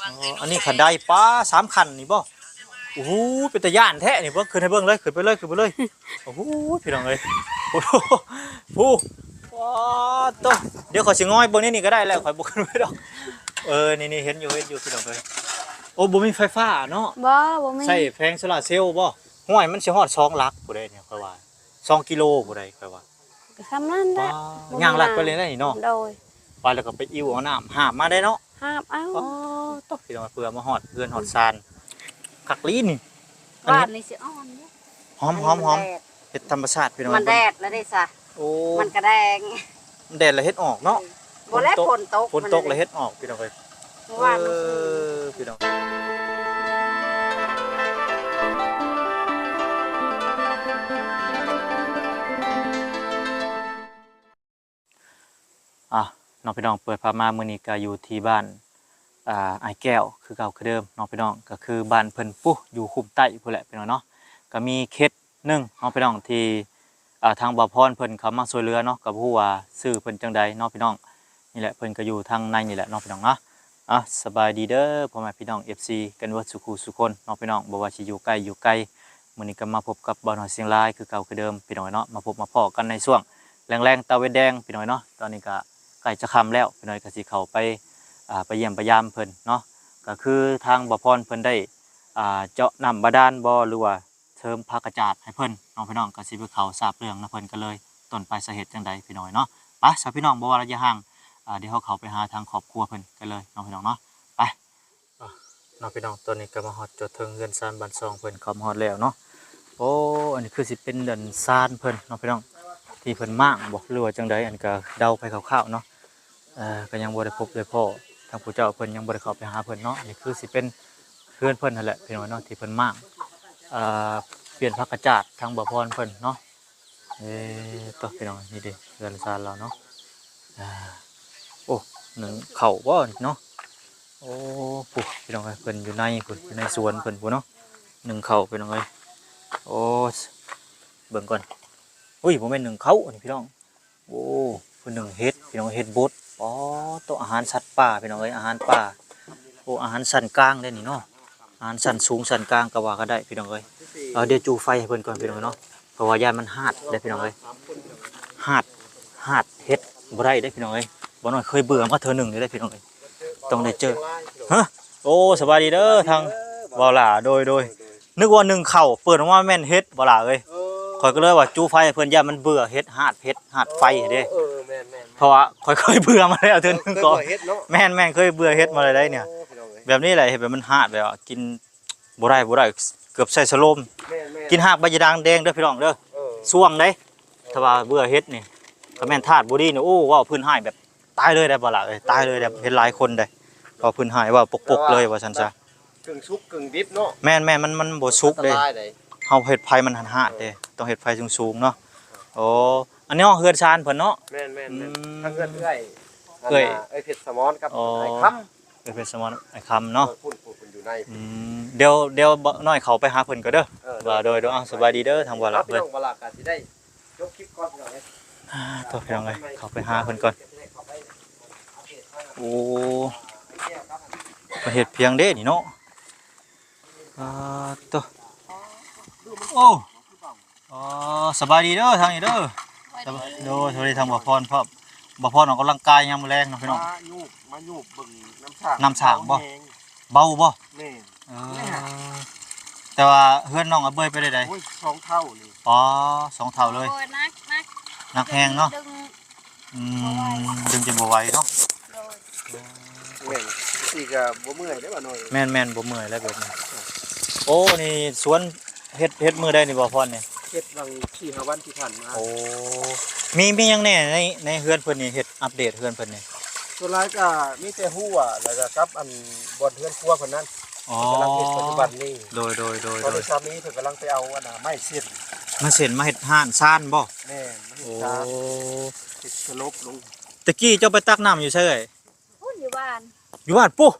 ອໍ ອັນນີ້ຄັນໄດ ປາ ສາມຄັນນີ້ບໍ່? ໂອ້ໂຫ ເປັນຕາຢ້ານແທ້ນີ້ ເບິ່ງ ຂຶ້ນໃຫ້ເບິ່ງເລີຍ ຂຶ້ນໄປເລີຍ ຂຶ້ນໄປເລີຍ. ໂອ້ໂຫ ພີ່ນ້ອງເອີຍ ໂອ້ໂຫ ໂອ້ໂຫ ປາດໂທ້ ດຽວຂ້ອຍຊິງອຍເບິ່ງໃນນີ້ກໍໄດ້ແຫຼະ ຂ້ອຍບໍ່ຂຶ້ນໄປດອກ. ເອີ ນີ້ໆ ເຫັນຢູ່ ເຫັນຢູ່ ພີ່ນ້ອງເອີຍ. ໂອ້ ບໍ່ມີໄຟຟ້າເນາະ? ບໍ່ ບໍ່ມີ. ໃຊ້ແຜງໂຊລາເຊວບໍ່? ຫ້ວຍ ມັນຊິຮອດສອງຫຼັກພຸ້ນໃດນີ້ ຂ້ອຍວ່າ ສອງກິໂລພຸ້ນໃດ ຂ້ອຍວ່າ. ກໍສ່ຳນັ້ນແຫຼະ ປາ ບໍ່ມີ ຍ່າງລັດໄປເລີຍໄດ໋ນີ້ເນາະ. ໂດຍ ໄປແລ້ວກໍໄປອິ້ວເອົານ້ຳຫາບມາໄດ້ເນາະ. ຫາບເອົາ. ອໍ ຕົກ ພີ່ນ້ອງ ເພື່ອມາຮອດເຮືອນຮອດຊານ ຄັກລີນີ້. ອັນນີ້ ຫວານນີ້ຊິອ່ອນຢູ່. ຫອມໆໆ ມັນແດດ ເຮັດທຳມະຊາດ ພີ່ນ້ອງ ມັນແດດແລ້ວເດ້ຊະ. ໂອ້ ມັນກະແດງ ມັນແດດແລ້ວເຫັດອອກເນາະ. ບໍ່ແລ້ວ ຝົນຕົກ ຝົນຕົກ ຝົນຕົກແລ້ວເຫັດອອກ ພີ່ນ້ອງເອີຍ. ເມື່ອວານ ເອີ ພີ່ນ້ອງ ອ່ະ ເນາະ ພີ່ນ້ອງ ເປີດພາບມາມື້ນີ້ກໍຢູ່ທີ່ບ້ານ ອ່າ ອ້າຍແກ້ວຄືເກົ່າຄືເດີມເນາະ ພີ່ນ້ອງ. ກໍຄືບ້ານເພິ່ນປຸ້ ຢູ່ຄຸ້ມໃຕ້ພຸ້ນແຫຼະ ພີ່ນ້ອງເນາະ. ກໍມີເຂດໜຶ່ງເນາະ ພີ່ນ້ອງ ທີ່ ອ່າ ທາງບ່າວພອນເພິ່ນເຂົ້າມາຊ່ວຍເຫຼືອເນາະ. ກໍບໍ່ຮູ້ວ່າຊື່ເພິ່ນຈັ່ງໃດເນາະ ພີ່ນ້ອງ. ນີ້ແຫຼະ ເພິ່ນກໍຢູ່ທາງໃນນີ້ແຫຼະເນາະ ພີ່ນ້ອງເນາະ. ອ່ະ ສະບາຍດີເດີ ພໍ່ແມ່ພີ່ນ້ອງ ເອັຟຊີ ກັນເບິດສູ່ຄູ່ສູ່ຄົນເນາະ ພີ່ນ້ອງ ບໍ່ວ່າຊິຢູ່ໃກ້ຢູ່ໄກ. ມື້ນີ້ກໍມາພົບກັບບ່າວນ້ອຍຊຽງລາຍຄືເກົ່າຄືເດີມ ພີ່ນ້ອງເນາະ. ມາພົບມາພໍ້ກັນໃນຊ່ວງແລງໆ ຕາເວັນແດງ ພີ່ນ້ອງເນາະ. ຕອນນີ້ກໍໃກ້ຈະຄ່ຳແລ້ວ ພີ່ນ້ອງ ກໍຊິເຂົ້າໄປ ອ່າ ໄປຢ້ຽມໄປຢາມເພິ່ນເນາະ. ກໍຄືທາງບ່າວພອນເພິ່ນໄດ້ ອ່າ ເຈາະນ້ຳບາດານບໍ່ ຫຼືວ່າ ເສີມຜັກກະຈາດໃຫ້ເພິ່ນເນາະ ພີ່ນ້ອງ. ກໍຊິໄປເຂົ້າຊາບເລື່ອງນຳເພິ່ນກັນເລີຍ ຕົ້ນປາຍສາເຫດຈັ່ງໃດ ພີ່ນ້ອງເອີຍເນາະ. ໄປຊະ ພີ່ນ້ອງ ບໍ່ວ່າລະຍະຫ່າງ ອ່າ ດຽວເຮົາເຂົ້າໄປຫາທາງຄອບຄົວເພິ່ນກັນເລີຍເນາະ ພີ່ນ້ອງເນາະ. ໄປ ອ່ະ ເນາະ ພີ່ນ້ອງ ຕອນນີ້ກໍມາຮອດຈອດເຖິງເຮືອນຊານບ້ານຊ່ອງເພິ່ນ ເຂົ້າມາຮອດແລ້ວເນາະ. ໂອ້ ອັນນີ້ຄືຊິເປັນເຮືອນຊານເພິ່ນເນາະ ພີ່ນ້ອງ ທີ່ເພິ່ນມ້າງບໍ່ ຫຼືວ່າຈັ່ງໃດ ອັນນີ້ກໍເດົາໄປຄ່າວໆເນາະ. ເອີ ກໍຍັງບໍ່ໄດ້ພົບໄດ້ພໍ້ ທາງຜູ້ເຈົ້າເພິ່ນຍັງບໍ່ໄດ້ເຂົ້າໄປຫາເພິ່ນເນາະ. ນີ້ຄືຊິເປັນເຮືອນເພິ່ນຫັ້ນແຫຼະ ພີ່ນ້ອງເນາະ ທີ່ເພິ່ນມ້າງ ເອີ ປ່ຽນຜັກກະຈາດທາງບ່າວພອນເພິ່ນເນາະ. ເອີ ໂຕ ພີ່ນ້ອງ ນີ້ເດ້ເຮືອນຊານລາວເນາະ. ອ່າ ໂອ້ ໜຶ້ງເຂົ້າບໍ່ເນາະ? ໂອ້ ພຸ້ນ ພີ່ນ້ອງເອີຍ ເພິ່ນຢູ່ໃນພຸ້ນ ຢູ່ໃນສວນເພິ່ນພຸ້ນເນາະ ໜຶ້ງເຂົ້າ ພີ່ນ້ອງເອີຍ. ໂອ້ ເບິ່ງກ່ອນ ອຸ້ຍ ບໍ່ແມ່ນໜຶ້ງເຂົ້າອັນນີ້ ພີ່ນ້ອງ. ໂອ້ ເພິ່ນໜຶ້ງເຫັດ ພີ່ນ້ອງ ເຫັດບົດ. ອໍ ໂຕ ອາຫານສັດປ່າ ພີ່ນ້ອງເອີຍ ອາຫານປ່າ. ໂອ້ ອາຫານຊັ້ນກາງເດ້ນີ້ເນາະ ອາຫານຊັ້ນສູງຊັ້ນກາງກໍວ່າກໍໄດ້ ພີ່ນ້ອງເອີຍ. ເອົາ ດຽວຈູ່ໄຟໃຫ້ເພິ່ນກ່ອນ ພີ່ນ້ອງເນາະ ເພາະວ່າຢ້ານມັນຫາດເດ້ ພີ່ນ້ອງເອີຍ. ຫາດ ຫາດເຫັດບໍ່ໄດ້ເດ້ ພີ່ນ້ອງເອີຍ. ບ່າວນ້ອຍເຄີຍເບື່ອມາເທື່ອໜຶ່ງເດ້ ພີ່ນ້ອງເອີຍ ຕ້ອງໄດ້ເຈີ. ຮະ ໂອ້ ສະບາຍດີເດີ ທາງບ່າວຫຼ້າ. ໂດຍ ໂດຍ ໂດຍ. ນຶກວ່າໜຶ້ງເຂົ້າ ເປີດອອກມາແມ່ນເຫັດ ບໍ່ຫຼ້າເອີຍ. ເອີ ຂ້ອຍກໍເລີຍວ່າຈູ່ໄຟໃຫ້ເພິ່ນ ຢ້ານມັນເບື່ອເຫັດ ຫາດເຫັດ ຫາດໄຟເດ້. ເອີ ເອີ ແມ່ນໆໆ. ເພາະວ່າຂ້ອຍເຄີຍເບື່ອມາແລ້ວເທື່ອໜຶ່ງກໍ ເຄີຍເບື່ອເຫັດເນາະ. ແມ່ນໆ ເຄີຍເບື່ອເຫັດມາແລ້ວໄດ໋ນີ້. ໂອ້ ພີ່ນ້ອງເອີຍ ແບບນີ້ແຫຼະ ເຮັດໃຫ້ມັນຫາດ ແບບວ່າກິນບໍ່ໄດ້ ບໍ່ໄດ້ ເກືອບໃສ່ສະໂລມ. ແມ່ນໆ ກິນຮາກໃບຢານາງແດງເດີ ພີ່ນ້ອງເດີ. ເອີ ຊ່ວງໃດ໋ ຖ້າວ່າເບື່ອເຫັດນີ້ ຄັນແມ່ນທາດບໍ່ດີນີ້ ໂອ້ ເວົ້າພື້ນຮ້າຍແບບ ຕາຍເລີຍໄດ໋ ບໍ່ຫຼ້າເອີຍ ຕາຍເລີຍໄດ໋. ເຫັນຫຼາຍຄົນໄດ໋ ເວົ້າພື້ນຮ້າຍ ເວົ້າປົກໆເລີຍ ວ່າຊັ້ນຊະ. ເຄິ່ງສຸກເຄິ່ງດິບເນາະ. ແມ່ນໆ ມັນ ມັນບໍ່ສຸກເດ້. ອັນຕະລາຍໃດ໋. ເຮົາເຮັດໄຟມັນຫາດເດ້ ຕ້ອງເຮັດໄຟສູງໆເນາະ. ໂອ້ ອັນນີ້ເຮືອນຊານເພິ່ນເນາະ. ແມ່ນໆໆ ອືມ ທາງເຮືອນເອື້ອຍ ເອື້ອຍ ເອື້ອຍເພັດສະໝອນກັບ ອໍ ອ້າຍຄຳ. ເອື້ອຍເພັດສະໝອນ ອ້າຍຄຳເນາະ. ເອີ ພຸ້ນ ພຸ້ນ ພຸ້ນຢູ່ໃນ. ອືມ ດຽວ ດຽວບ່າວນ້ອຍເຂົ້າໄປຫາເພິ່ນກ່ອນເດີ. ເອີ ວ່າ ໂດຍ ໂດຍ ເອົາ ສະບາຍດີເດີ ທາງບ່າວຫຼ້າເພິ່ນ. ພີ່ນ້ອງບ່າວຫຼ້າກໍຊິໄດ້ ຈົບຄລິບກ່ອນ ພີ່ນ້ອງເອີຍ. ອ່າ ໂຕ ພີ່ນ້ອງເອີຍ ເຂົ້າໄປຫາເພິ່ນກ່ອນ. ໂອ້ ເພິ່ນເຮັດພຽງເດ້ນີ້ເນາະ. ອ່າ ໂຕ ໂອ້ ອໍ ສະບາຍດີເດີ ທາງນີ້ເດີ. ສະບາຍ ໂດຍ ສະບາຍດີ ທາງບ່າວພອນພ້ອມ. ບ່າວພອນອອກກຳລັງກາຍຍາມມື້ແລງເນາະ ພີ່ນ້ອງ. ມາຍູບ ມາຍູບເບິ່ງນ້ຳສ້າງ. ນ້ຳສ້າງບໍ່? ເບົາບໍ່? ແມ່ນ. ເອີ ແຕ່ວ່າເຮືອນນ້ອງອາເບີຍໄປໄດ້ໃດ? ໂອ້ຍ ສອງເທົ່ານີ້. ອໍ ສອງເທົ່າເລີຍ. ໂອ້ຍ ໜັກ ໜັກ ໜັກແຮງເນາະ. ດຶງ ອືມ ດຶງຈົນບໍ່ໄຫວເນາະ. ໂດຍ ແມ່ນ ຊິກໍບໍ່ເມື່ອຍເດ້ ບ່າວນ້ອຍ. ແມ່ນໆ ບໍ່ເມື່ອຍແລ້ວແບບນີ້. ໂອ້ ນີ້ສວນເຮັດ ເຮັດມື້ໃດນີ້ ບ່າວພອນນີ້? ເຮັດຫວ່າງສີ່ຫ້າວັນທີ່ຜ່ານມາ. ໂອ້ ມີ ມີຫຍັງແດ່ໃນ ໃນເຮືອນເພິ່ນນີ້ ເຮັດອັບເດດເຮືອນເພິ່ນນີ້? ສ່ວນຫຼາຍກໍມີແຕ່ຮົ້ວ ແລ້ວກໍກັບອັນບ່ອນເຮືອນຄົວເພິ່ນນັ້ນ. ອໍ ເພິ່ນກຳລັງເຮັດປັດຈຸບັນນີ້. ໂດຍ ໂດຍ ໂດຍ ຕອນນີ້ ໂດຍ ສາມີເພິ່ນກຳລັງໄປເອົາອັນໄມ້ເສັ້ນ ໄມ້ເສັ້ນມາເຮັດຮ້ານຊານບໍ່? ແມ່ນ ມາເຮັດຊານ. ໂອ້ ເຮັດສະຫຼົບລົງ. ແຕ່ກີ້ເຈົ້າໄປຕັກນ້ຳຢູ່ໃສເອີຍ? ພຸ້ນ ຢູ່ບ້ານ. ຢູ່ບ້ານພຸ້ນ?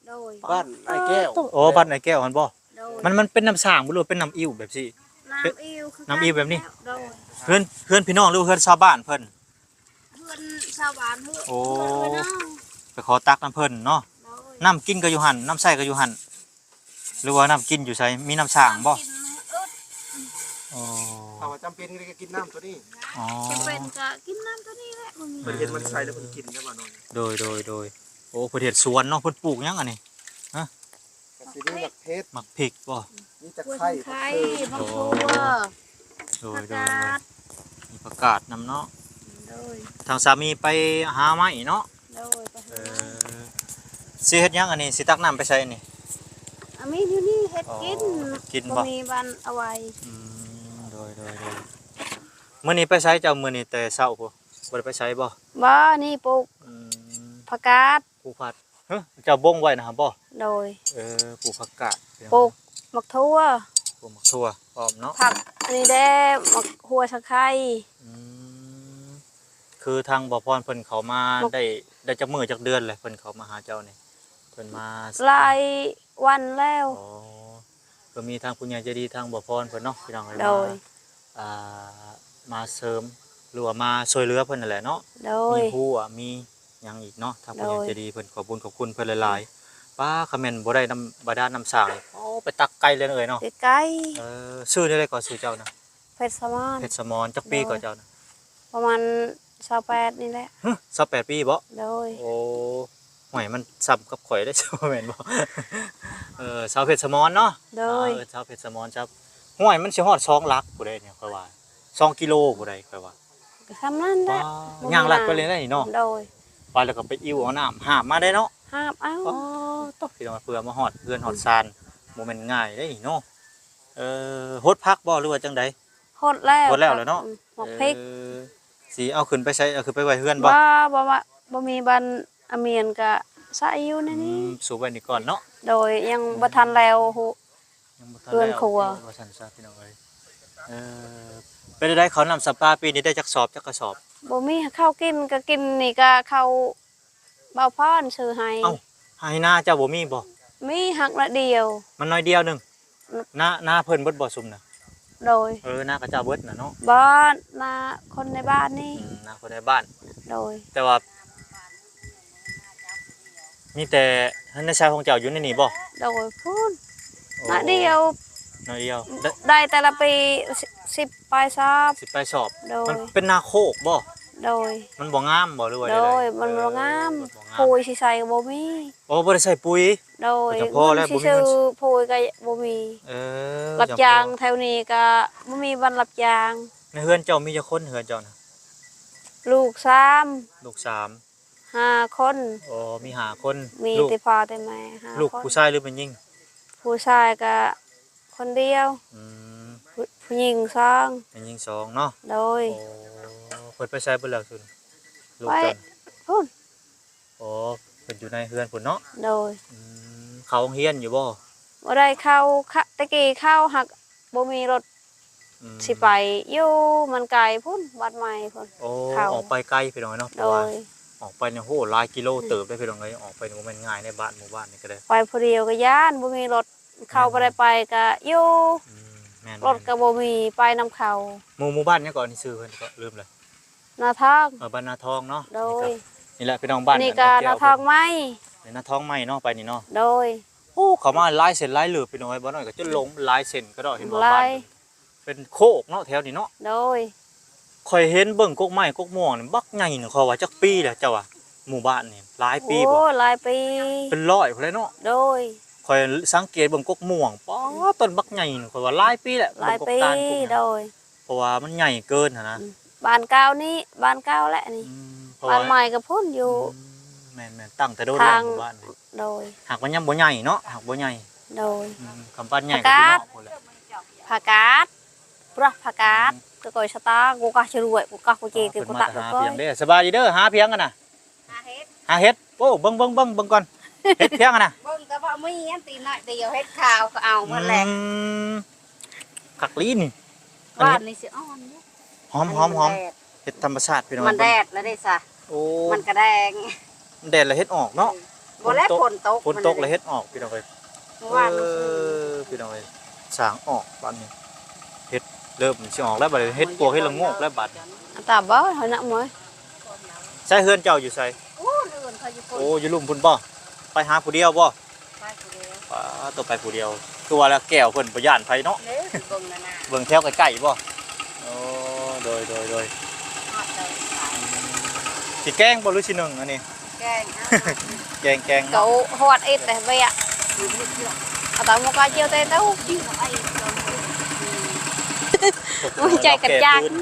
ໂດຍ ບ້ານອ້າຍແກ້ວ. ອໍ ບ້ານອ້າຍແກ້ວຫັ້ນບໍ່? ໂດຍ ມັນ ມັນເປັນນ້ຳສ້າງບໍ່ ຫຼືວ່າເປັນນ້ຳອິ້ວແບບຊີ້? ນ້ຳອິ້ວຄືກັນ. ນ້ຳອິ້ວແບບນີ້? ໂດຍ ເຮືອນ ເຮືອນພີ່ນ້ອງ ຫຼືວ່າເຮືອນຊາວບ້ານເພິ່ນ? ເຮືອນຊາວບ້ານ. ໂອ້ ເຮືອນພີ່ນ້ອງ ໄປຂໍຕັກນຳເພິ່ນເນາະ. ໂດຍ ນ້ຳກິນກໍຢູ່ຫັ້ນ ນ້ຳໃຊ້ກໍຢູ່ຫັ້ນ ຫຼືວ່ານ້ຳກິນຢູ່ໃສ? ມີນ້ຳສ້າງບໍ່? ນ້ຳກິນອຶດ. ອໍ ຖ້າວ່າຈຳເປັນກໍກິນນ້ຳຕົວນີ້. ອໍ ຈຳເປັນກໍກິນນ້ຳຕົວນີ້ແຫຼະ ບໍ່ມີ. ເພິ່ນເຫັນມັນໃສ່ແລ້ວເພິ່ນກິນໄດ້ບໍ່ນ້ອງ? ໂດຍ ໂດຍ ໂດຍ. ໂອ້ ເພິ່ນເຮັດສວນເນາະ ເພິ່ນປູກຫຍັງອັນນີ້? ຮະ? ກໍຊິມີໝາກເຜັດ ໝາກເຜັດບໍ່? ມີຕະໄຄ ມີຕະໄຄ ໝາກເຂີດ ໝາກຖົ່ວ ໂດຍ ໂດຍ ຜັກກາດ ໂດຍ ມີຜັກກາດນຳເນາະ. ໂດຍ ທາງສາມີໄປຫາໄມ້ເນາະ? ໂດຍ ໄປຫາ ເອີ ຊິເຮັດຫຍັງອັນນີ້? ຊິຕັກນ້ຳໄປໃສອັນນີ້? ອາ ມີຢູ່ນີ້ເຮັດກິນ ອໍ ເຮັດກິນບໍ່? ບໍ່ມີບ່ອນເອົາໄວ້. ອືມ ໂດຍ ໂດຍ ໂດຍ. ມື້ນີ້ໄປໃສເຈົ້າ? ມື້ນີ້ແຕ່ເຊົ້າພຸ້ນ ບໍ່ໄດ້ໄປໃສບໍ່? ບໍ່ ນີ້ປູກ ອືມ ຜັກກາດ ປູກຜັກ ຮະ ເຈົ້າບົ່ງໄວ້ນະບໍ່? ໂດຍ ເອີ ປູກຜັກກາດ ປູກໝາກຖົ່ວ ປູກໝາກຖົ່ວພ້ອມເນາະ ຜັກອັນນີ້ແດ່ ໝາກຫົວສະໄຄ. ອືມ ຄືທາງບ່າວພອນເພິ່ນເຂົ້າມາໄດ້ ໄດ້ຈັກມື້ຈັກເດືອນແລ້ວ ເພິ່ນເຂົ້າມາຫາເຈົ້ານີ້? ເພິ່ນມາຫຼາຍວັນແລ້ວ. ອໍ ກໍມີທາງຜູ້ໃຫຍ່ໃຈດີທາງບ່າວພອນເພິ່ນເນາະ ພີ່ນ້ອງເອີຍ ໂດຍ ມາ ອ່າ ມາເສີມ ຫຼືວ່າມາຊ່ວຍເຫຼືອເພິ່ນນັ້ນແຫຼະເນາະ ໂດຍ ມີຮົ້ວ ມີຫຍັງອີກເນາະ ທາງຜູ້ໃຫຍ່ໃຈດີເພິ່ນ ໂດຍ ຂອບບຸນຂອບຄຸນເພິ່ນຫຼາຍໆ. ປ້າ ຄັນແມ່ນບໍ່ໄດ້ນ້ຳບາດານນ້ຳສ້າງນີ້ ໂອ້ ໄປຕັກໄກເລີຍເນາະ ເອີຍເນາະ ໄກໆ. ເອີ ຊື່ແນວໃດກໍຊື່ເຈົ້ານະ? ເພັດສະໝອນ ເພັດສະໝອນ. ຈັກປີກໍເຈົ້ານະ? ໂດຍ ປະມານຊາວແປດນີ້ແຫຼະ. ຮະ ຊາວແປດປີບໍ? ໂດຍ ໂອ້ ຫ້ວຍ ມັນສ່ຳກັບຂ້ອຍເດ້ ບໍ່ແມ່ນບໍ? ເອີ ຊາວເພັດສະໝອນເນາະ ໂດຍ ເອີ ຊາວເພັດສະໝອນ ຊາວ ຫ້ວຍ ມັນຊິຮອດສອງຫຼັກຜູ້ໃດນີ້ ຂ້ອຍວ່າ ສອງກິໂລຜູ້ໃດ ຂ້ອຍວ່າ ກໍສ່ຳນັ້ນແຫຼະ ວ້າ ຍ່າງລັດໄປເລີຍໄດ໋ນີ້ເນາະ ໂດຍ ໄປແລ້ວກໍໄປອິ້ວເອົານ້ຳຫາບມາໄດ້ເນາະ ຫາບເອົາ ອໍ ໂຕ ພີ່ນ້ອງ ເພື່ອມາຮອດເຮືອນຮອດຊານ ບໍ່ແມ່ນງ່າຍເດ້ນີ້ເນາະ. ເອີ ຫົດຜັກບໍ່ ຫຼືວ່າຈັ່ງໃດ? ຫົດແລ້ວ ຫົດແລ້ວແຫຼະເນາະ ອືມ ໝາກເຜັດ ເອີ ຊິເອົາຂຶ້ນໄປໃສ? ເອົາຂຶ້ນໄປໄວ້ເຮືອນບໍ່? ບໍ່ ບໍ່ວ່າ ບໍ່ມີບ່ອນອາມຽນກະໃສ່ຢູ່ໃນນີ້ ອືມ ສູບໄວ້ນີ້ກ່ອນເນາະ ໂດຍ ຍັງ ອືມ ບໍ່ທັນແລ້ວ ຍັງບໍ່ທັນແລ້ວ ເຮືອນຄົວ ວ່າຊັ້ນຊະ ພີ່ນ້ອງເອີຍ. ເອີ ເປັນໃດ ເຂົ້ານ້ຳສຳປາປີນີ້ໄດ້ຈັກສອບ ຈັກກະສອບ? ບໍ່ມີ ເຂົ້າກິນກະກິນນີ້ກະເຂົ້າ ບ່າວພອນຊື້ໃຫ້. ເອົ້າ ໄຮ່ນາເຈົ້າບໍ່ມີບໍ່? ມີ ຮັກໜ້ອຍດຽວ ມັນໜ້ອຍດຽວໜຶ່ງ. ນາ ນາເພິ່ນເບິດບໍ່ຊຸມນະ? ໂດຍ ເອີ ນາຂະເຈົ້າເບິດນະເນາະ ບໍ່ ນາຄົນໃນບ້ານນີ້ ອືມ ນາຄົນໃນບ້ານ ໂດຍ ແຕ່ວ່າມີແຕ່ເຮືອນໃນຊາຍຂອງເຈົ້າຢູ່ໃນນີ້ບໍ່? ໂດຍ ພຸ້ນ ໂອ້ ໜ້ອຍດຽວ ໜ້ອຍດຽວ ໄດ້ ໄດ້ແຕ່ລະປີ ສິບ ສິບປາຍສອບ ສິບປາຍສອບ ໂດຍ ມັນເປັນນາໂຄກບໍ່? ໂດຍ ມັນບໍ່ງາມບໍ່ ຫຼືວ່າ ໂດຍ ໃດໆ? ມັນບໍ່ງາມ ເອີ ມັນບໍ່ງາມ ປຸ໋ຍຊິໃສ່ກໍບໍ່ມີ ໂອ້ ບໍ່ໄດ້ໃສ່ປຸ໋ຍ ໂດຍ ກໍພໍແລ້ວ ມັນຊິຊື້ ບໍ່ມີເງິນ ປຸ໋ຍກໍບໍ່ມີ ເອີ ຮັບຈ້າງ ຈຳພໍ ແຖວນີ້ກໍບໍ່ມີບ່ອນຮັບຈ້າງ. ໃນເຮືອນເຈົ້າມີຈັກຄົນ ເຮືອນເຈົ້ານະ? ລູກສາມ ລູກສາມ ຫ້າຄົນ ໂອ້ ມີຫ້າຄົນ ມີ ລູກ ແຕ່ພໍ່ແຕ່ແມ່ ຫ້າ ລູກຄົນ ຜູ້ຊາຍ ຫຼື ແມ່ຍິງ? ຜູ້ຊາຍກໍຄົນດຽວ ອືມ ຜູ້ ຜູ້ຍິງສອງ ແມ່ຍິງສອງເນາະ ໂດຍ ໂອ້ ເພິ່ນໄປໃສເບິດແລ້ວຊຸມ ລູກ ໄປ ເຈົ້າ ພຸ້ນ ອໍ ເພິ່ນຢູ່ໃນເຮືອນພຸ້ນເນາະ ໂດຍ ອືມ ເຂົ້າໂຮງຮຽນຢູ່ບໍ່? ບໍ່ໄດ້ເຂົ້າ ຄະ ແຕ່ກີ້ເຂົ້າ ຫາກບໍ່ມີລົດ ອືມ ຊິໄປຢູ່ ມັນໄກພຸ້ນ ບ້ານໃໝ່ພຸ້ນ ໂອ້ ເຂົ້າ ອອກໄປໄກພີ່ນ້ອງເນາະ ເພາະວ່າ ໂດຍ ອອກໄປນີ້ ໂຫ ຫຼາຍກິໂລ ອືມ ເຕີບເດ້ພີ່ນ້ອງເອີຍ ອອກໄປນີ້ບໍ່ແມ່ນງ່າຍໃນບ້ານໝູ່ບ້ານນີ້ກໍໄດ້ ໄປຜູ້ດຽວກໍຢ້ານ ບໍ່ມີລົດ ເຂົ້າ ແມ່ນ ບໍ່ໄດ້ໄປກໍຢູ່ ອືມ ແມ່ນໆ ລົດກໍບໍ່ມີ ໄປນຳເຂົາ ໝູ່ ໝູ່ບ້ານຫຍັງເກາະ ອັນນີ້ຊື່ເພິ່ນເກາະ ລືມແລ້ວ ນາທອງ ເອີ ບ້ານນາທອງເນາະ ໂດຍ ນີ້ແຫຼະພີ່ນ້ອງ ບ້ານ ນີ້ກໍນາທອງໃໝ່ ນີ້ນາທອງໃໝ່ເນາະ ໄປນີ້ເນາະ ໂດຍ ໂອ້ ເຂົ້າມາຫຼາຍເສັ້ນຫຼາຍເລີບພີ່ນ້ອງເອີຍ ບ່າວນ້ອຍກໍຈົນຫຼົງຫຼາຍເສັ້ນກໍເນາະ ເຫັນວ່າ ຫຼາຍ ບ້ານເປັນໂຄກເນາະ ແຖວນີ້ເນາະ ໂດຍ ຂ້ອຍເຫັນເບິ່ງກົກໄມ້ກົກມ່ວງນີ້ບັກໃຫຍ່ນີ້ ຂ້ອຍວ່າຈັກປີແລ້ວເຈົ້າວ່າ ໝູ່ບ້ານນີ້ຫຼາຍປີບໍ່? ໂອ້ ຫຼາຍປີ ເປັນຮ້ອຍພຸ້ນແຫຼະເນາະ ໂດຍ ຂ້ອຍສັງເກດເບິ່ງກົກມ່ວງ ປາ ຕົ້ນບັກໃຫຍ່ນີ້ ຂ້ອຍວ່າຫຼາຍປີແລ້ວ ຫຼາຍປີ ເບິ່ງກົກຕານ ໂດຍ ເພາະວ່າມັນໃຫຍ່ເກີນຫັ້ນນະ ອືມ ບ້ານເກົ່ານີ້ ບ້ານເກົ່າແຫຼະນີ້ ອືມ ເພາະວ່າ ບ້ານໃໝ່ກໍພຸ້ນຢູ່ ອືມ ແມ່ນໆ ຕັ້ງແຕ່ດົນແລ້ວ ທາງ ໝູ່ບ້ານນີ້ ໂດຍ ຫາກມັນຍັງບໍ່ໃຫຍ່ເນາະ ຫາກບໍ່ໃຫຍ່ ໂດຍ ອືມ ຄັນບ້ານໃຫຍ່ກໍຢູ່ນອກພຸ້ນແຫຼະ ຜັກກາດ ປະ ຜັກກາດ ອືມ ກໍກອຍສະຕາ ກູກະຈະລວຍ ກູກະກູເຈ ກູຕະ ເພິ່ນມາຫາພຽງເດ້ ສະບາຍດີເດີ ຫາພຽງຫັ້ນນະ ຫາເຫັດ ຫາເຫັດ ໂອ້ ເບິ່ງໆໆໆກ່ອນ ເຫັດພຽງຫັ້ນນະ ເບິ່ງກໍບໍ່ມີອັນຕີໜ້ອຍດຽວ ເຫັດຂາວກໍເອົາໝົດແຫຼະ ອືມ ຄັກລີນີ້ ອັນນີ້ ຫວານນີ້ຊິອ່ອນຢູ່ ຫອມໆໆ ມັນແດດ ເຫັດທຳມະຊາດພີ່ນ້ອງ ມັນແດດແລ້ວເດ້ຊະ ໂອ້ ມັນກະແດງ ມັນແດດແລ້ວເຫັດອອກເນາະ ບໍ່ແລ້ວ ຝົນຕົກ ຝົນຕົກ ຝົນຕົກແລ້ວເຫັດອອກພີ່ນ້ອງເອີຍ ເມື່ອວານ ເອີ ພີ່ນ້ອງເອີຍ ສ້າງອອກບາດນີ້ ເຫັດເລີ່ມຊິອອກແລ້ວບາດນີ້ ເຫັດປວກເຫັດລະໂງກແລ້ວບາດນີ້ ຕາບໍ່ ເຮົານະມວຍ ໃສເຮືອນເຈົ້າຢູ່ໃສ? ໂອ້ ເຮືອນເຂົາຢູ່ພຸ້ນ ໂອ້ ຢູ່ລຸ່ມພຸ້ນບໍ່? ໄປຫາຜູ້ດຽວບໍ່? ໄປຜູ້ດຽວ. ປາໂຕ ໄປຜູ້ດຽວ. ຄືວ່າແລ້ວ ແກ້ວເພິ່ນບໍ່ຢ້ານໃຜເນາະ. ເດ້ ເບິ່ງໜ້າໆ ເບິ່ງແຖວໃກ້ໆບໍ່? ໂອ້ ໂດຍ ໂດຍ ໂດຍ. ຮອດເດີ ຊິແກງບໍ່ ຫຼືຊິໜຶ້ງອັນນີ້? ແກງ ແກງ ແກງ ເຂົາຮອດເອັດແຕ່ເວຍ ເອົາຕາມໝົກກະຈິ້ວແຕ່ເຕົ້າ ມັນໃຈກັນຈັກ ແກ້ຟືນ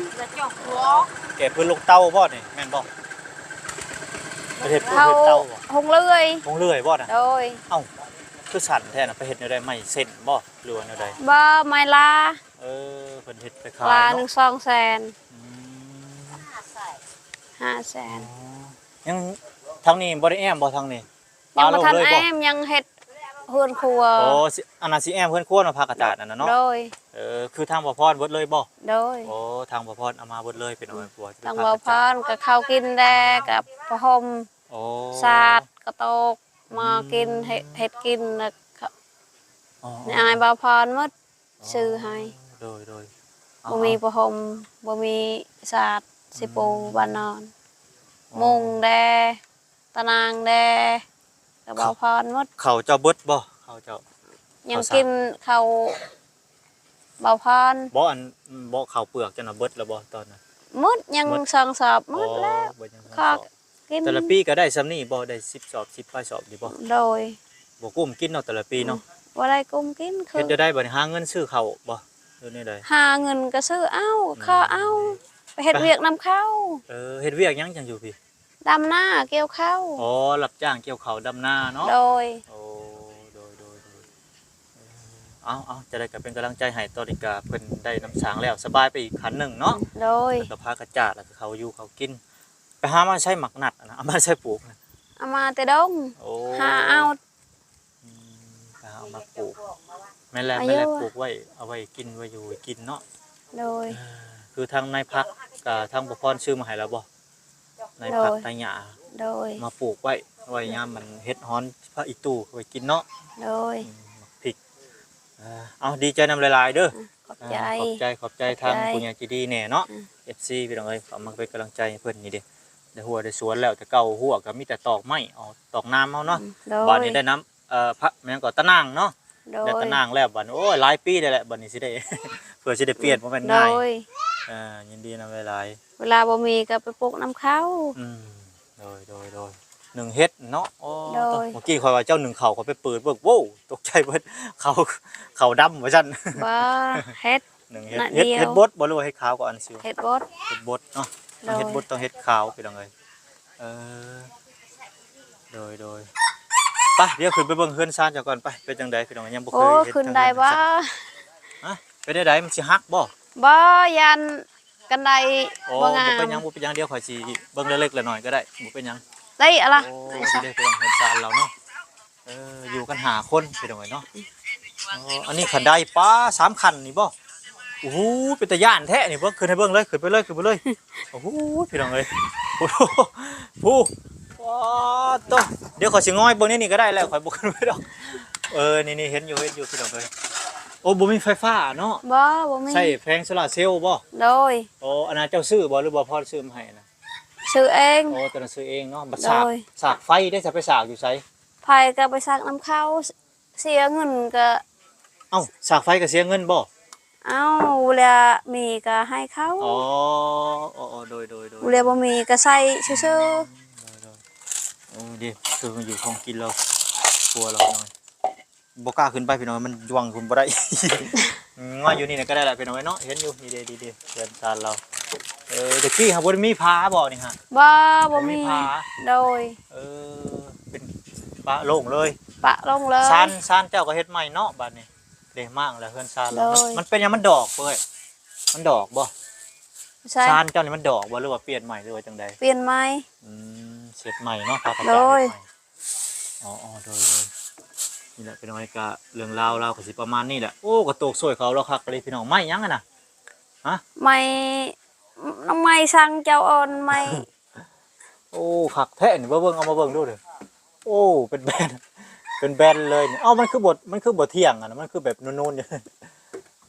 ແກ້ຟືນລົງເຕົາບໍ່ນີ້ ແມ່ນບໍ່? ເຮັດ ເຂົາເຮັດເຕົາບໍ່? ຫົງເລື່ອຍ ຫົງເລື່ອຍບໍ່ນະ? ໂດຍ. ເອົ້າ ຄືສັ້ນແທ້ນະ ໄປເຮັດແນວໃດ ໄມ້ເສັ້ນບໍ່ ຫຼືວ່າແນວໃດ? ບໍ່ ໄມ້ລາ. ເອີ ເພິ່ນເຮັດໄປຂາຍເນາະ ລາໜຶ່ງສອງແສນ. ອືມ ຫ້າແສນ. ອໍ ຍັງ ທາງນີ້ບໍ່ໄດ້ແອ້ມບໍ່ ທາງນີ້? ຍັງບໍ່ທັນແອ້ມ ຍັງເຮັດເຮືອນຄົວ. ອໍ ຊິ ອັນນັ້ນຊິແອ້ມເຮືອນຄົວເນາະ ຜັກກະຈາດອັນນັ້ນເນາະ. ໂດຍ. ເອີ ຄືທາງບ່າວພອນເບິດເລີຍບໍ່? ໂດຍ. ໂອ້ ທາງບ່າວພອນເອົາມາເບິດເລີຍ ເປັນເອົາມາປົວ ທາງບ່າວພອນກໍເຂົ້າກິນແດ່ ກັບຜ້າຫົ່ມ. ໂອ້ ສາດກະໂຕກ ໝໍ້ກິນ ເຮັດ ເຮັດກິນ ແລ້ວກໍ ອໍ ນີ້ອ້າຍບ່າວພອນໝົດ ຊື້ໃຫ້. ໂດຍ ໂດຍ. ບໍ່ມີຜ້າຫົ່ມ ບໍ່ມີສາດ ຊິປູບ້ານນອນ ມຸງແດ່ ຕາໜ່າງແດ່ ກໍບ່າວພອນໝົດ. ເຂົ້າເຈົ້າເບິດບໍ່? ເຂົ້າເຈົ້າ ຍັງກິນເຂົ້າບ່າວພອນ. ບໍ່ ອັນ ບໍ່ ເຂົ້າເປືອກເຈົ້ານະເບິດແລ້ວບໍ່ຕອນນັ້ນ? ໝົດ ຍັງສອງສອບໝົດແລ້ວ ເບິດຍັງສອງສອບ. ແຕ່ລະປີກໍໄດ້ສ່ຳນີ້ບໍ່? ໄດ້ສິບສອບ ສິບປາຍສອບນີ້ບໍ່? ໂດຍ. ບໍ່ກຸ້ມກິນເນາະ ແຕ່ລະປີເນາະ. ອືມ ບໍ່ໄດ້ກຸ້ມກິນ. ເຮັດຈັ່ງໃດບັດນີ້ ຫາເງິນຊື້ເຂົ້າບໍ່ ຫຼືແນວໃດ? ຫາເງິນກໍຊື້ເອົາ ອືມ ຂໍເອົາ ໄປເຮັດວຽກນຳເຂົາ. ເອີ ເຮັດວຽກຫຍັງຈັ່ງຢູ່ພີ້? ດຳນາ ກ່ຽວເຂົ້າ. ອໍ ຮັບຈ້າງກ່ຽວເຂົ້າ ດຳນາເນາະ. ໂດຍ. ໂອ້ ໂດຍ ໂດຍ ໂດຍ. ເອີ ເອົາ ເອົາ ຈັ່ງໃດກໍເປັນກຳລັງໃຈໃຫ້ ຕອນນີ້ກໍເພິ່ນໄດ້ນ້ຳສາງແລ້ວ ສະບາຍໄປອີກຂັ້ນໜຶ່ງເນາະ. ໂດຍ. ແລ້ວກໍພາກະຈາດ ແລ້ວກໍເຂົ້າຢູ່ເຂົ້າກິນ. ໄປຫາມາໃສໝາກນັດຫັ້ນນະ? ເອົາມາໃສປູກຫັ້ນ? ເອົາມາແຕ່ດົງ. ໂອ້ ຫາເອົາ. ອືມ ໄປຫາເອົາມາປູກ. ແມ່ນແຫຼະ ແມ່ນແຫຼະ ປູກໄວ້ ເອົາໄວ້ກິນ ໄວ້ຢູ່ໄວ້ກິນເນາະ. ໂດຍ. ເອີ ຄືທາງໃນຜັກ ກໍທາງບ່າວພອນຊື້ມາໃຫ້ແລ້ວບໍ່? ໃນ ໂດຍ ຜັກໃນຫຍ້າ. ໂດຍ. ມາປູກໄວ້ ໄວ້ຍາມມັນເຫັດຮ້ອນ ຜັກອີ່ຕູໄວ້ກິນເນາະ. ໂດຍ. ອືມ ໝາກພິກ. ເອີ ເອົາ ດີໃຈນຳຫຼາຍໆເດີ. ອືມ ຂອບໃຈ ຂອບໃຈ ຂອບໃຈ ຂອບໃຈທາງຜູ້ໃຫຍ່ໃຈດີແດ່ເນາະ. ອືມ ເອັຟຊີ ພີ່ນ້ອງເອີຍ ເຂົ້າມາເປັນກຳລັງໃຈໃຫ້ເພິ່ນນີ້ເດ້. ໄດ້ຮົ້ວໄດ້ສວນແລ້ວ ແຕ່ເກົ່າຮົ້ວກໍມີແຕ່ຕອກໄມ້ ອອກຕອກໜາມເຮົາເນາະ. ອືມ ໂດຍ. ບາດນີ້ໄດ້ນຳ ເອີ ພະ ແມ່ນກໍຕາໜ່າງເນາະ. ໂດຍ. ໄດ້ຕາໜ່າງແລ້ວບາດນີ້ ໂອ້ຍ ຫຼາຍປີແລ້ວແຫຼະ ບາດນີ້ຊິໄດ້ ເພື່ອຊິໄດ້ປ່ຽນ ບໍ່ແມ່ນງ່າຍ. ໂດຍ. ເອີ ຍິນດີນຳຫຼາຍໆ. ເວລາບໍ່ມີກໍໄປປູກນຳເຂົາ. ອືມ ໂດຍ ໂດຍ ໂດຍ. ໜຶ້ງເຫັດເນາະ. ໂອ້ ໂດຍ. ເມື່ອກີ້ຂ້ອຍວ່າເຈົ້າໜຶ້ງເຂົ້າ ຂ້ອຍໄປເປີດເບິ່ງ ໂວ້ ຕົກໃຈເບິດ ເຂົ້າ ເຂົ້າດຳວ່າຊັ້ນ. ບໍ່ ເຫັດ ໜຶ້ງເຫັດ ເຫັດບົດບໍ່ ຫຼືວ່າເຫັດຂາວກໍອັນຊິວ? ເຫັດບົດ ເຫັດບົດເນາະ. ໂດຍ. ເຫັດບົດຕ້ອງເຫັດຂາວ ພີ່ນ້ອງເອີຍ. ເອີ ໂດຍ ໂດຍ. ໄປ ດຽວຂຶ້ນໄປເບິ່ງເຮືອນຊານເຈົ້າກ່ອນ ໄປ. ເປັນຈັ່ງໃດ ພີ່ນ້ອງ ຍັງບໍ່ເຄີຍເຫັນ. ໂອ້ ຂຶ້ນໄດ້ບໍ່? ຮະ ເປັນຈັ່ງໃດ ມັນຊິຫັກບໍ່? ບໍ່ ຢ້ານ ກັນໄດ ໂອ້ ບໍ່ງາມ. ບໍ່ເປັນຫຍັງ ບໍ່ເປັນຫຍັງ ດຽວຂ້ອຍຊິເບິ່ງເລັກໆນ້ອຍໆກໍໄດ້ ບໍ່ເປັນຫຍັງ. ໄດ້ອະລະ. ໂອ້ ຊິໄດ້ໄປເຮືອນຊານລາວເນາະ. ເອີ ຢູ່ກັນຫ້າຄົນ ພີ່ນ້ອງເອີຍເນາະ. ອໍ ອັນນີ້ຂັ້ນໄດ ປ້າ ສາມຂັ້ນນີ້ບໍ່? ໂອ້ໂຫ ເປັນຕາຢ້ານແທ້ນີ້. ເບິ່ງ ຂຶ້ນໃຫ້ເບິ່ງເລີຍ ຂຶ້ນໄປເລີຍ ຂຶ້ນໄປເລີຍ. ໂອ້ໂຫ ພີ່ນ້ອງເອີຍ ໂອ້ໂຫ ໂອ້ ໂອ້ໂຕ. ດຽວຂ້ອຍຊິງອຍເບິ່ງໃນນີ້ກໍໄດ້ແຫຼະ ຂ້ອຍບໍ່ຂຶ້ນໄປດອກ. ເອີ ນີ້ໆ ເຫັນຢູ່ ເຫັນຢູ່ ພີ່ນ້ອງເອີຍ. ໂອ້ ບໍ່ມີໄຟຟ້າເນາະ. ບໍ່ ບໍ່ມີ. ໃຊ້ແຜງໂຊລາເຊວບໍ່? ໂດຍ. ໂອ້ ອັນນັ້ນເຈົ້າຊື້ບໍ່ ຫຼືວ່າພໍ່ຊື້ມາໃຫ້ນະ? ຊື້ເອງ. ໂອ້ ຕອນນັ້ນຊື້ເອງເນາະ. ບັດສາກ ໂດຍ ສາກໄຟເດ້ ຈະໄປສາກຢູ່ໃສ? ໄຟກໍໄປສາກນຳເຂົາ ເສຍເງິນກໍ. ເອົ້າ ສາກໄຟກໍເສຍເງິນບໍ່? ເອົ້າ ເວລາມີກໍໃຫ້ເຂົາ. ອໍ ໂດຍໆໆ. ເວລາບໍ່ມີກໍໃຊ້ຊື່ໆ. ໂດຍໆ. ເອີ ເດ້ ຄືຢູ່ຂອງກິນລາວ ຄົວລາວໜ້ອຍ. ບໍ່ກ້າຂຶ້ນໄປພີ່ນ້ອງ ມັນຢ່ວງຂຶ້ນບໍ່ໄດ້. ມາຢູ່ນີ້ນະກໍໄດ້ລະພີ່ນ້ອງເອີຍເນາະ. ເຫັນຢູ່ ນີ້ເດ້ ເດ້ ເຮືອນຊານລາວ. ເອີ ແຕ່ກີ້ຫາບໍ່ໄດ້ມີຝາບໍ່ນີ້ຫະ? ບໍ່ ບໍ່ມີ ບໍ່ມີຝາ. ໂດຍ. ເອີ ເປັນປະໂລ່ງເລີຍ ປະໂລ່ງເລີຍ. ຊານ ຊານເຈົ້າກໍເຮັດໃໝ່ເນາະ ບາດນີ້ເດ້ ມ້າງແລ້ວເຮືອນຊານລາວເນາະ. ໂດຍ. ມັນເປັນຫຍັງ ມັນດອກເວີຍ? ມັນດອກບໍ່? ຊານເຈົ້ານີ້ມັນດອກບໍ່ ຫຼືວ່າປ່ຽນໃໝ່ ຫຼືວ່າຈັ່ງໃດ? ປ່ຽນໃໝ່. ອືມ ເຮັດໃໝ່ເນາະ ພາກະຈາດ ໂດຍ ເຮັດໃໝ່. ອໍໆ ໂດຍໆ. ນີ້ແຫຼະພີ່ນ້ອງ ກໍເລື່ອງລາວລາວກໍຊິປະມານນີ້ແຫຼະ. ໂອ້ ກະໂຕກຊ່ວຍເຂົາລາວຄັກອີ່ຫຼີພີ່ນ້ອງ. ໄມ້ຫຍັງຫັ້ນນະ? ຮະ? ໄມ້ ນ້ອງໄມ້ສັງ ເຈົ້າເອີ້ນໄມ້. ໂອ້ ຄັກແທ້ນີ້ ເບິ່ງ ເບິ່ງ ເອົາມາເບິ່ງດູເດີ. ໂອ້ ເປັນແບນ ເປັນແບນເລີຍນີ້. ເອົ້າ ມັນຄືບໍ່ ມັນຄືບໍ່ທ່ຽງຫັ້ນນະ ມັນຄືແບບນູນໆຢູ່.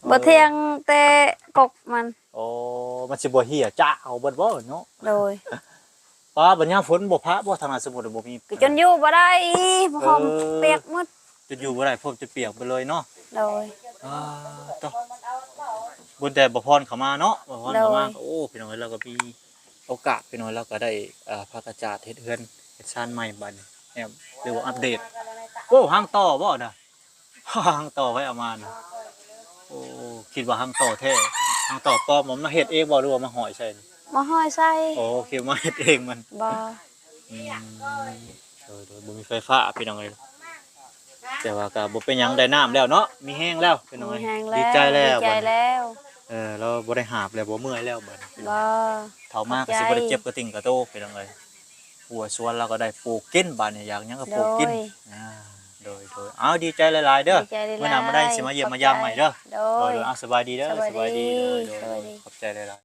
ບໍ່ທ່ຽງແຕ່ກົກມັນ. ໂອ້ ມັນຊິບໍ່ເຫ່ຍຈະເອົາເບິດບໍ່ເນາະ? ໂດຍ. ປ້າ ບັດຍາມຝົນບໍ່ພະບໍ່ ທາງນັ້ນ ສົມມຸດວ່າບໍ່ມີ ກໍຈົນຢູ່ບໍ່ໄດ້ ພ້ອມ ເອີ ປຽກໝົດ ຈົນຢູ່ບໍ່ໄດ້ ພ້ອມຈະປຽກໄປເລີຍເນາະ. ໂດຍ ອ່າ ໂຕ ບຸນແຕ່ບໍ່ພອນເຂົ້າມາເນາະ ບໍ່ພອນເຂົ້າມາ ໂດຍ ກໍ ໂອ້ ພີ່ນ້ອງເອີຍ ລາວກໍມີໂອກາດ ພີ່ນ້ອງເອີຍ ລາວກໍໄດ້ ອ່າ ພາກະຈາດເຮັດເຮືອນເຮັດຊານໃໝ່ບັດນີ້ ແນມ ຫຼືວ່າອັບເດດ. ໂອ້ ຮັງຕໍ່ບໍ່ນະ? ຮັງຕໍ່ໃຜເອົາມານະ? ໂອ້ ຄິດວ່າຮັງຕໍ່ແທ້ ຮັງຕໍ່ປອມ ມັນມາເຮັດເອງບໍ່ ຫຼືວ່າມາຫ້ອຍໃສ່? ມາຫ້ອຍໃສ່. ໂອ້ ຄິດວ່າມາເຮັດເອງມັນ. ບໍ່ ອືມ ໂດຍໆ ບໍ່ມີໄຟຟ້າພີ່ນ້ອງເອີຍ ແຕ່ວ່າກໍບໍ່ເປັນຫຍັງ ໄດ້ນ້ຳແລ້ວເນາະ ມີແຮງແລ້ວພີ່ນ້ອງເອີຍ ມີແຮງແລ້ວ ດີໃຈແລ້ວ ດີໃຈແລ້ວ. ເອີ ລາວບໍ່ໄດ້ຫາບແລ້ວ ບໍ່ເມື່ອຍແລ້ວບັດນີ້. ບໍ່ ເຖົ້າມາກໍຊິບໍ່ໄດ້ເຈັບກະຕິ່ງກະໂຕພີ່ນ້ອງເອີຍ ຫົວສວນລາວກໍໄດ້ປູກກິນ ບາດນີ້ຢາກຫຍັງກໍປູກກິນ. ໂດຍ ອ່າ ໂດຍໆ ເອົາ ດີໃຈຫຼາຍໆເດີ ດີໃຈຫຼາຍໆ ມື້ໜ້າມາໄດ້ຊິມາຢ້ຽມມາຢາມໃໝ່ເດີ. ໂດຍ ໂດຍໆ ເອົາ ສະບາຍດີເດີ ສະບາຍດີ ສະບາຍດີ ໂດຍໆ ສະບາຍດີ ຂອບໃຈຫຼາຍໆ.